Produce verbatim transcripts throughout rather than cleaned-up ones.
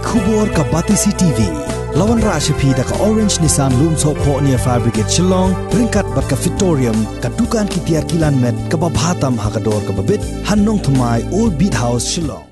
Khubor ka Batesi T V. La wanrah sha phi da ka Orange Nissan Lumsohphoh near Fire Brigade Shillong, ryngkat bad ka Fitorium, ka dukan ki tiar kilan met kaba bha tam ha ka dor kaba bit, ha Nongthymmai, Old Beat House, Shillong.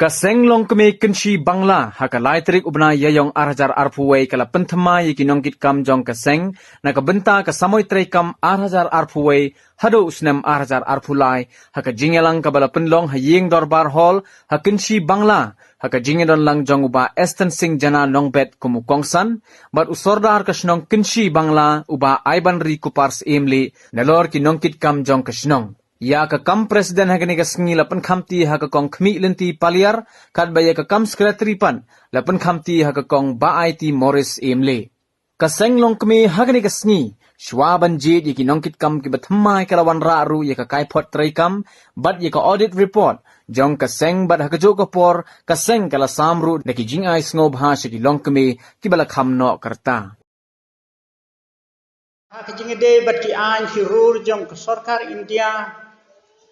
Ka seng longkmie Kynshi Bangla ha ka lai tarik u bnai Ïaiong ar hajar arphew wei ka la pynthymmai ïa ki nongkitkam jong ka seng na ka bynta ka samoi treikam ar hajar arphew wei haduh u snem ar hajar arphew lai, ha ka jingïalang kaba la pynlong ha Ïing Dorbar Hall ha Kynshi Bangla, ha ka jingïadon lang jong u Bah Estensing Jana Nongbet kum u kongsan, bad u Sordar ka shnong Kynshi Bangla u Bah Aibanri Kupar Syiemlieh, nalor ki nongkitkam jong ka shnong. Ïa ka kam president ha kane ka sngi la pynkhamti ha ka Kong Khmih Lynti Paliar, katba ïa ka kam secretary pat la pynkhamti ha ka Kong Bah Aiti Morris Syiemlieh. Ka seng longkmie ha kane ka sngi, shuwa ban jied ïa ki nongkitkam kiba thymmai, ka la wanrah ruh ïa ka kaiphod treikam bad ïa ka audit report jong ka seng, bad ha kajuh ka por ka seng ka la sam ruh da ki jingai sngewbha sha ki longkmie kiba la kham noh ka rta. Ha ka jingïadei bad ki aiñ ki rule jong ka sorkar India,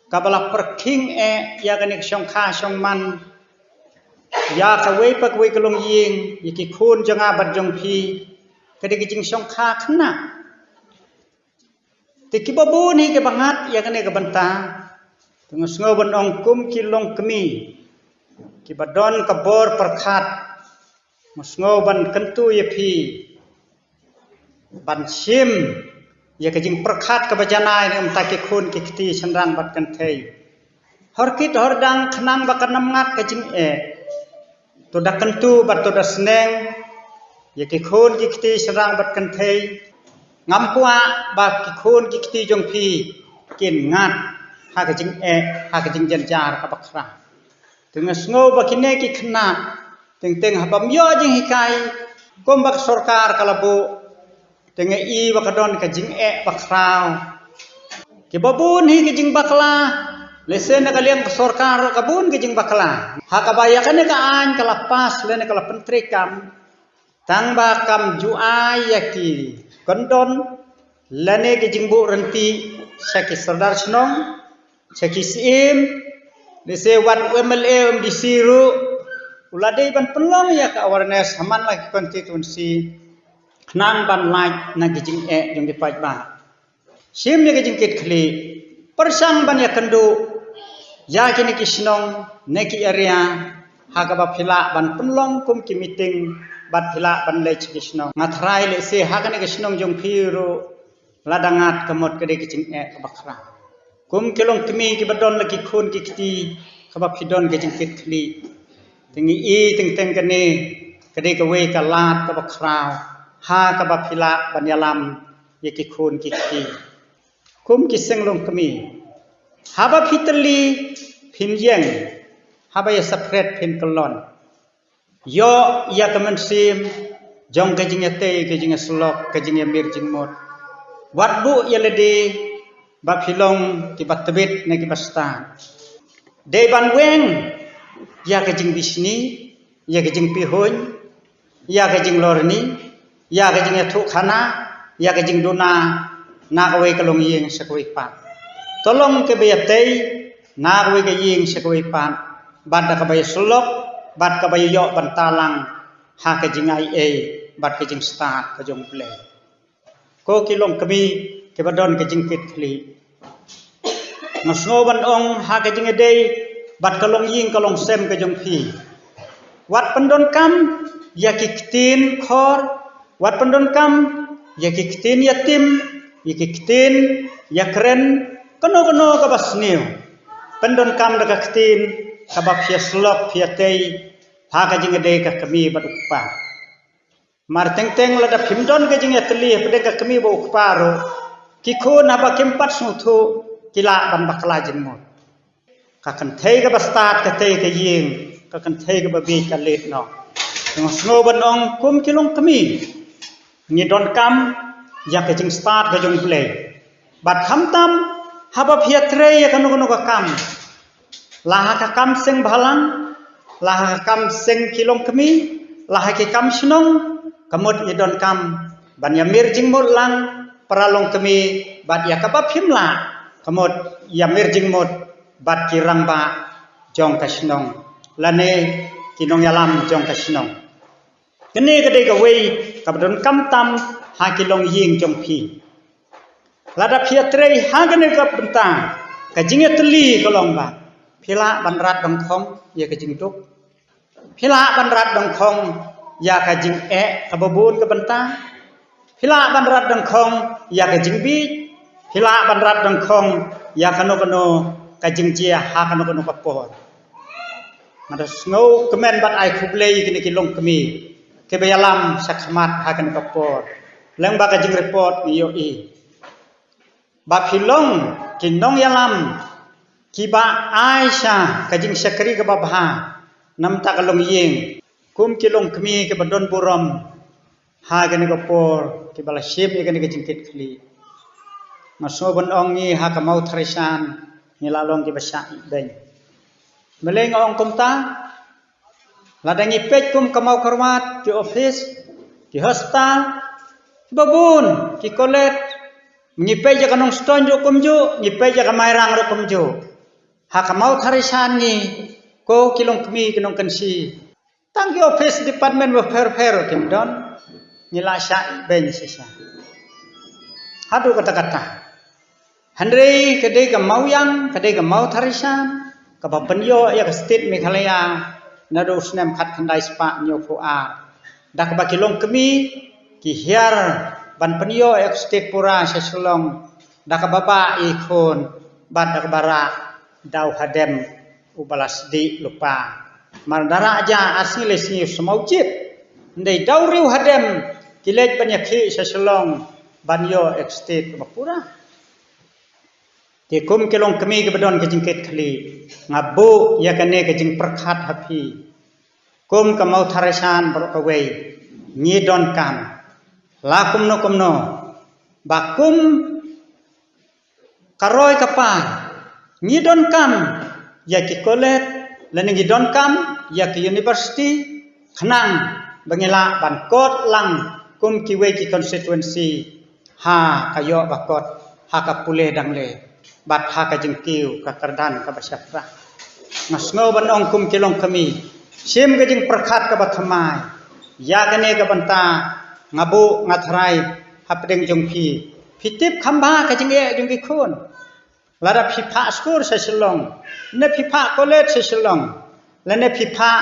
kaba la pyrkhing eh ïa kane ka shongkha shongman ïa kawei pa kawei ka longïing, ïa ki khun jong nga bad jong phi, ka dei ka jingshongkha khynnah. Te kiba bun hi kiba ngat ïa kane ka bynta, te nga sngew ban ong kum ki longkmie kiba don ka bor pyrkhat, nga sngew ban kyntu ïa phi ban shim ïa ka jingpyrkhat kaba janai na ka bynta ki khun ki kti shynrang bad kynthei. Hor kit hor dang khnang ba kan ym ngat ka jingeh, to da kyntu bad to da sneng ïa ki khun ki kti shynrang bad kynthei. Ngam kwah ba ki khun ki kti jong phi kin ngat ha ka jingeh, ha ka jingjynjar kaba khraw. Te nga sngew ba kine ki khynnah, teng teng haba ym ïoh jinghikai kumba ka sorkar ka la buh, te nga i ba ka don ka jingeh ba khraw. Kiba bun hi ka jingbakla, lehse na ka liang ka sorkar ka bun ka jingbakla. Ha kaba ïa kane ka aiñ ka la pass lane ka la pyntreikam, tang ba kam ju ai ïa ki kyndon lane ki jingbuh ryntih sha ki sordar shnong, sha ki syiem, lehse wat u M L A, u M D C ruh u la dei ban pynlong ïa ka awareness ha man la ki constituency, khnang ban lait na ki jingeh jong ki paidbah. Shim ïa ka jingkitkhlieh, pyrshang ban ïakynduh ïa kine ki shnong ne ki area, ha kaba phi lah ban pynlong kum ki meeting bad phi lah ban leit sha ki shnong. Nga tharai lehse ha kane ka shnong jong phi ruh lada ngat ka mut ka dei ka jingeh kaba khraw. Kum ki longkmie kiba don la ki khun ki kti, kaba phi don ka jingkitkhlieh, te ngi i teng teng kane ka dei kawei ka lad kaba khraw ha kaba phi lah ban ïalam ïa ki khun ki kti. Kum ki seng longkmie, haba phi tylli phin ïeng, haba ïa separate phin kyllon. Ïoh ïa ka mynsiem jong ka jingïatei, ka jingïasyllok, ka jingïamir jingmut. Wat buh ïa lade ba phi long kiba tbit ne kiba stad. Dei ban weng ïa ka jingbishni, ïa ka jingpihuiñ, ïa ka jinglorni, ïa ka jingïathuhkhana, ïa ka jingduna na kawei ka longïing sha kawei pat. To long kaba ïatei na kawei ka ïing sha kawei pat, bad da kaba ïasyllok, bad kaba ïoh ban talang ha ka jingai ei bad ka jingstad ka jong U Blei. Ko ki longkmie kiba don ka jingkitkhlieh, nga sngew ban ong ha ka jingïadei bad ka longïing ka longsem ka jong phi, wat pyndonkam ïa ki ktien khor, wat pyndonkam ïa ki ktien ïatim, ïa ki ktien ïakren, kano kano kaba sniew. Pyndonkam da ka ktien kaba phi ïasyllok, phi ïatei ha ka jingïadei ka kmie bad u kpa. Mar teng teng lada phim don ka jingïatylli hapdeng ka kmie bad u kpa ruh, ki khun haba kim pat sngewthuh ki lah ban bakla jingmut. Ka kynthei kaba stad ka tei ka ïing, ka kynthei kaba bieit ka leit noh. Nga sngew ban ong kum ki longkmie, ngi donkam ïa ka jingstad ka jong U Blei. Bad khamtam haba phi ïatrei ïa kano kano ka kam, la ha ka kam seng bhalang, la ha ka kam seng ki longkmie, la ha ki kam shnong, ka mut ngi donkam ban ïamir jingmut lang para longkmie bad ïa kaba phim lah, ka mut ïamir jingmut bad ki rangbah jong ka shnong. lane ki nongïalam jong ka shnong. Kane ka dei kawei kaba donkam tam ha ki longïing jong phi. Lada phi ïatrei ha kane ka bynta, ka jingïatylli ka long ba phi lah ban rat dongkhong ïa ka jingduk. Phi lah ban rat dongkhong ïa ka jingeh kaba bun ka bynta. Phi lah ban rat dongkhong ïa ka jingbieit. Phi lah ban rat dongkhong ïa kano kano ka jingjia ha kano kano ka por. Nga da sngewkmen bad ai khublei ïa kine ki longkmie kiba ïalam shakhmat ha kane ka por. Lyngba ka jingreport ngi ïohi ba phi long ki nongïalam kiba ai sha ka jingshakri kaba bha na bynta ka longïing, kum ki longkmie kiba don burom ha kane ka por, kiba la shim ïa kane ka jingkitkhlieh. Nga sngew ban ong ngi ha ka Mawtharishan ngi la long kiba shah ibeiñ. Balei nga ong kumta? Lada ngi peit kum ka Mawkyrwat, ki office, ki hospital, kiba bun, ki college, ngi peit ïa ka Nongstoiñ ruh kumjuh, ngi peit ïa ka Mairang ruh kumjuh. Ha ka Mawtharishan ngi, ko ki longkmie ki nongkynshi, tang ki office department bapher bapher kim don, ngi la shah ibeiñ shisha. Haduh katta katta. Hynrei ka dei ka Mawiang, ka dei ka Mawtharishan kaba pynïoh ïa ka state Meghalaya naduh u snem khatkhyndai spah hynñiewphew ar. Da kaba ki longkmie ki hiar ban pynïoh ïa ka state Tripura sha Shillong, da kaba bah ïakhun bad da kaba rah da u hadem uba la sdieh lypa. Mar da rah ja ar sngi lai sngi u smaw jied. Hynrei da u riew hadem ki leit ban ïakhih sha Shillong ban ïoh ïa ka state kaba pura. Te kum ki longkmie kiba don ka jingkitkhlieh, nga buh ïa kane ka jingpyrkhat ha phi. Kum ka Mawtharishan baroh kawei, ngi donkam la kumno kumno ba kum ka roi ka par, ngi donkam ïa ki college lane ngi donkam ïa ki university, khnang ba ngi lah ban kot lang kum kiwei ki constituency ha ka ïoh ba kot, ha ka pule dangle bad ha ka jingkiew ka kyrdan kaba shaphrang. Nga sngew ban ong kum ki longkmie, shim ka jingpyrkhat kaba thymmai ïa kane ka bynta. Nga buh nga tharai hapdeng jong phi, phi tip kham bha ka jingeh jong ki khun. Lada phi phah skul sha Shillong, ne phi phah college sha Shillong, lane phi phah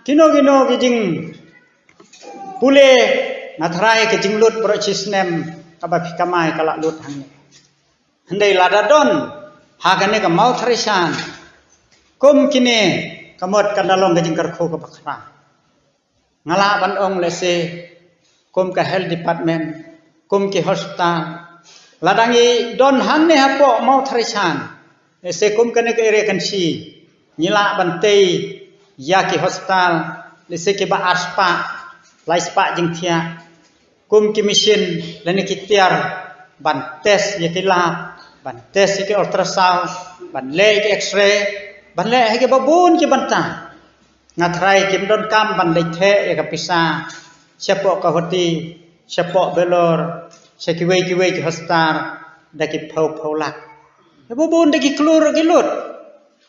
kino kino ki jingpule, nga tharai ka jinglut baroh shi snem kaba phi kamai ka la lut hangne. Hynrei lada don ha kane ka Mawtharishan kum kine, ka mut kan da long ka jingkyrkhu kaba khraw. Nga lah ban ong lehse kum ka health department, kum ki hospital, lada ngi don hangne hapoh Mawtharishan, lehse kum kane ka area Kynshi, ngi lah ban tei ïa ki hospital lehse kiba ar spah, lai spah jingthiah, kum ki machine lane ki tiar ban test ïa ki lab, ban test ïa ki ultrasound, ban leh ïa ki X-ray, ban leh ïa kiba bun ki bynta. Nga tharai kim donkam ban leit theh ïa ka pisa shapoh Guwahati, shapoh Vellore, sha kiwei kiwei ki hospital da ki phew phew lak. Kiba bun da ki klur ki lut.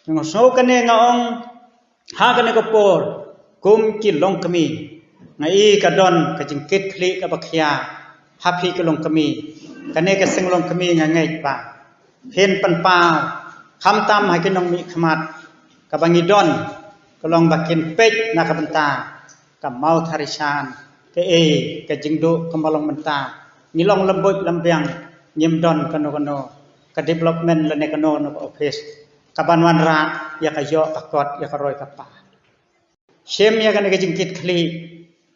Nga sngew kane nga ong ha kane ka por, kum ki longkmie, nga i ka don ka jingkitkhlieh kaba khia ha phi ki longkmie. Kane ka seng longkmie nga ngeit ba phin pynpaw khamtam ha ki nongmihkhmat. Kaba ngi don ka long ba kin peit na ka bynta ka Mawtharishan, kaei ka jingduh kaba long mynta. Ngi long lymbuit lymbiang, ngim don kano kano ka development lane kano kano ka office kaban wanrah ïa ka ïoh ka kot, ïa ka roi ka par. Shim ïa kane ka jingkitkhlieh,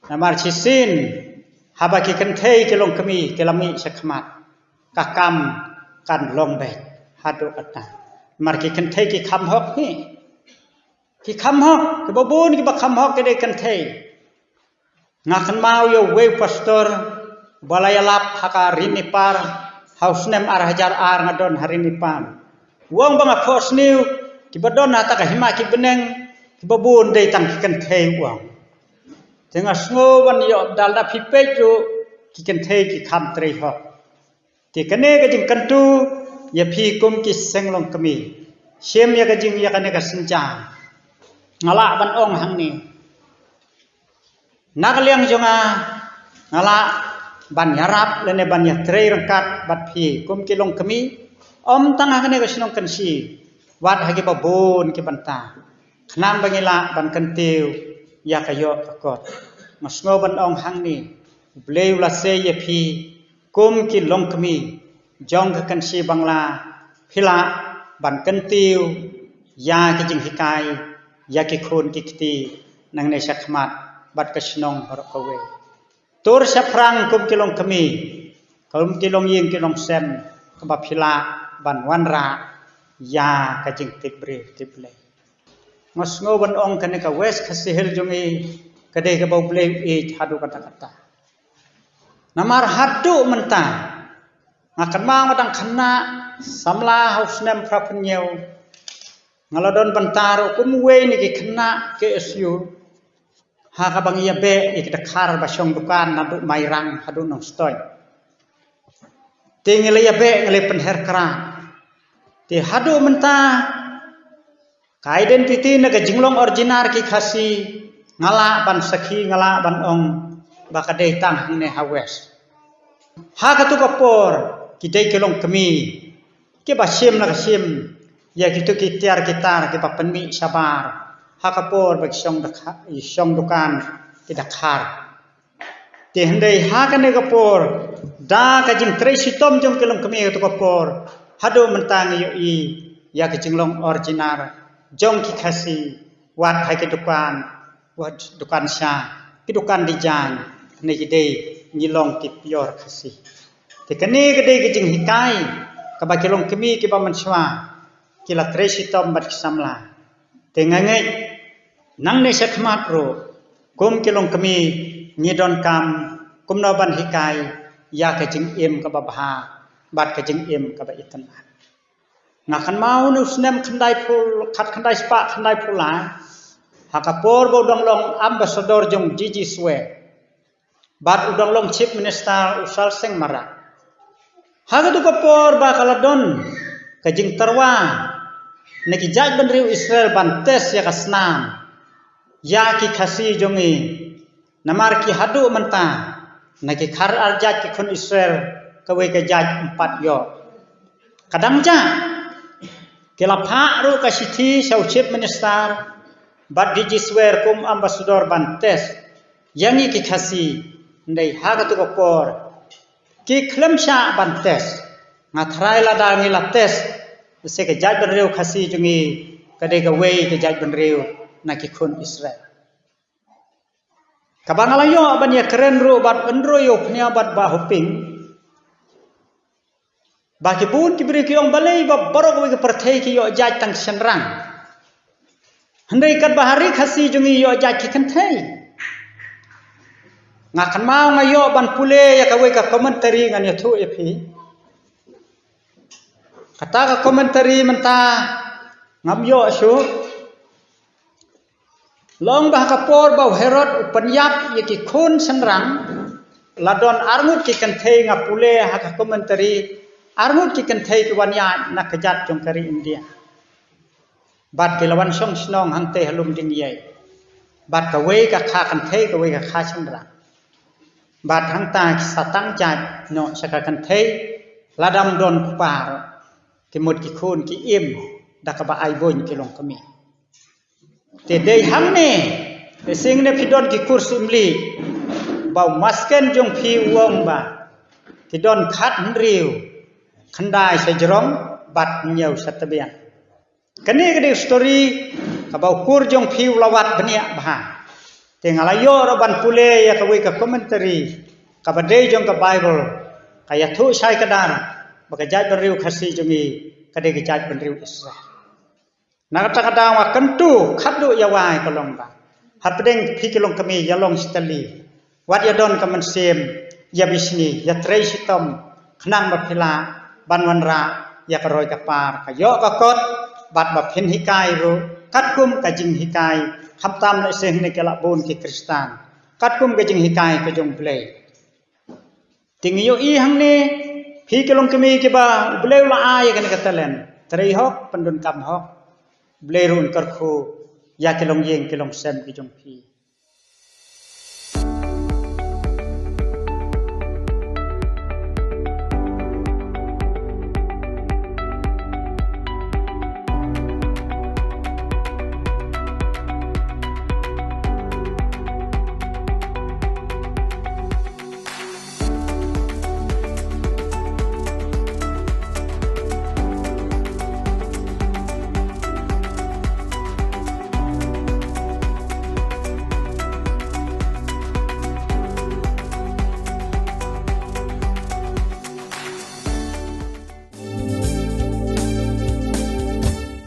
namar shisien haba ki kynthei ki longkmie ki la mih shakhmat, ka kam kan long beit haduh katta. Namar ki kynthei ki kham hok hi. Ki kham hok, kiba bun kiba kham hok ki dei kynthei. Nga kynmaw ïa uwei u pastor ba la ïalap ha ka Ri Nipar, ha u snem ar hajar ar nga don ha Ri Nipar. U ong ba nga phohsniew, kiba don ha kata ka hima ki bneng, kiba bun dei tang ki kynthei, u ong. Te nga sngew ban ïoh bad lada phi peit ruh ki kynthei ki kham trei hok. Te kane ka jingkyntu ïa phi kum ki seng longkmie, shim ïa ka jing, ïa kane ka sienjam. Nga lah ban ong hangne, na ka liang jong nga, nga lah ban ïarap lane ban ïatrei ryngkat bad phi kum ki longkmie, ym tang ha kane ka shnong Kynshi, wat ha kiba bun ki bynta, khnang ba ngi lah ban kyntiew ïa ka ïoh ka kot. Nga sngew ban ong hangne, U Blei u la sei ïa phi kum ki longkmie jong ka Kynshi Bangla, phi lah ban kyntiew ïa ki jinghikai ïa ki khun ki kti nangne shakhmat bad ka shnong baroh kawei. Tur shaphrang kum ki longkmie, kum ki longïing ki longsem, kaba phi lah ban wanrah ïa ka jingtip briew tip Blei. Nga sngew ban ong kane ka West Khasi Hills jong ngi ka dei kaba U Blei u ïeit haduh katta katta. Namar haduh mynta, nga kynmaw nga dang khynnah samla ha u snem phra phew hynñiew, nga la don bynta ruh kum uwei na ki khynnah K S U, ha kaba ngi ïa beh ïa ki dkhar ba shong dukan naduh Mairang haduh Nongstoiñ. Te ngi la ïa beh, ngi la pynher kra. Te haduh mynta, ka identity ne ka jinglong original ki Khasi, nga lah ban sakhi, nga lah ban ong ba ka dei tang hangne ha West. Ha katu ka por, ki dei ki longkmie kiba shim la ka shim ïa kitu ki tiar ki tar kiba pynmih shabar ha ka por ba ki shong dkha-, shong dukan ki dkhar. Te hynrei ha kane ka por, da ka jingtrei shitom jong ki longkmie katu ka por, haduh mynta ngi ïohi ïa ka jinglong original jong ki Khasi, wat ha ki dukan, wat dukan sha, ki dukan design, ne ki dei ngi long ki pure Khasi. Te kane ka dei ka jinghikai kaba ki longkmie kiba mynshuwa ki la trei shitom bad ki samla. Te nga ngeit nangne shakhmat ruh, kum ki longkmie, ngi donkam kumno ban hikai ïa ka jingim kaba bha bad ka jingim kaba itynnad. Nga kynmaw na u snem khyndai phew, khat khyndai spah khyndai phew lai, ha ka por ba u dang long ambassador jong G G Swear bad u dang long Chief Minister u Sar Singh Marak. Ha katu ka por ba ka la don ka jingtyrwa na ki jaitbynriew Israel ban test ïa ka snam ïa ki Khasi jong ngi, namar ki haduh mynta na ki khatar jait ki khun Israel, kawei ka jait ym pat ïoh. Ka dang jait, ki la phah ruh ka shithi sha u Chief Minister bad G G Swear kum ambassador ban test ïa ngi ki Khasi. Hynrei ha katu ka por ki khlem shah ban test. Nga tharai lada ngi la test, se ka jaitbynriew Khasi jong ngi ka dei kawei ka jaitbynriew na ki khun Israel. Kaba nga la ïoh ban ïakren ruh bad Andrew Ïewphniaw bad Bah Hoping, ba ki bun ki briew ki ong balei ba baroh kawei ka pyrthei ki ïoh jait tang shynrang, hynrei katba ha ri Khasi jong ngi ïoh jait ki kynthei. Nga kynmaw nga ïoh ban pule ïa kawei ka commentary, ngan ïathuh ïa phi. Kata ka commentary mynta ngam ïoh shuh. Long ba ha ka por ba u Herod u pynïap ïa ki khun shynrang, la don arngut ki kynthei, nga pule ha ka commentary, arngut ki kynthei ki wan ïaid na kjat jong ka ri India. Bad ki la wan shong shnong hangtei ha Lumdiengjai. Bad kawei ka kha kynthei, kawei ka kha shynrang. Bad hangta ki sa tang jait noh sha ka kynthei, lada ym don kpa ruh, ki mut ki khun ki im da kaba ai bun ki longkmie. Te dei hangne, te shisien ne phi don ki kur symbai, ba u masken jong phi u ong ba ki don khathynriew khyndai sha jrong bad hynñiew sha tbian. Kane ka dei story kaba u kur jong phi u la wad bniah bha. Te nga la ïoh ruh ban pule ïa kawei ka commentary kaba dei jong ka Bible, ka ïathuh shai kdar ba ka jaitbynriew Khasi jong ngi ka dei ka jaitbynriew Israel. Na kata ka daw nga kyntu khatduh ïa wai ka long ba hapdeng phi ki longkmie ïa long shi tylli, wat ïa don ka mynsiem ïa bishni, ïa trei shitom, khnang ba phi lah ban wanrah ïa ka roi ka par, ka ïoh ka kot, bad ba phin hikai ruh katkum ka jinghikai, khamtam la shisien ne ki la bun ki Khristan, katkum ka jinghikai ka jong U Blei. Te ngi ïohi hangne, phi ki longkmie kiba U Blei u la ai ïa kane ka talent, trei hok, pyndonkam hok, U Blei ruh un kyrkhu ïa ki longïing ki longsem ki jong phi.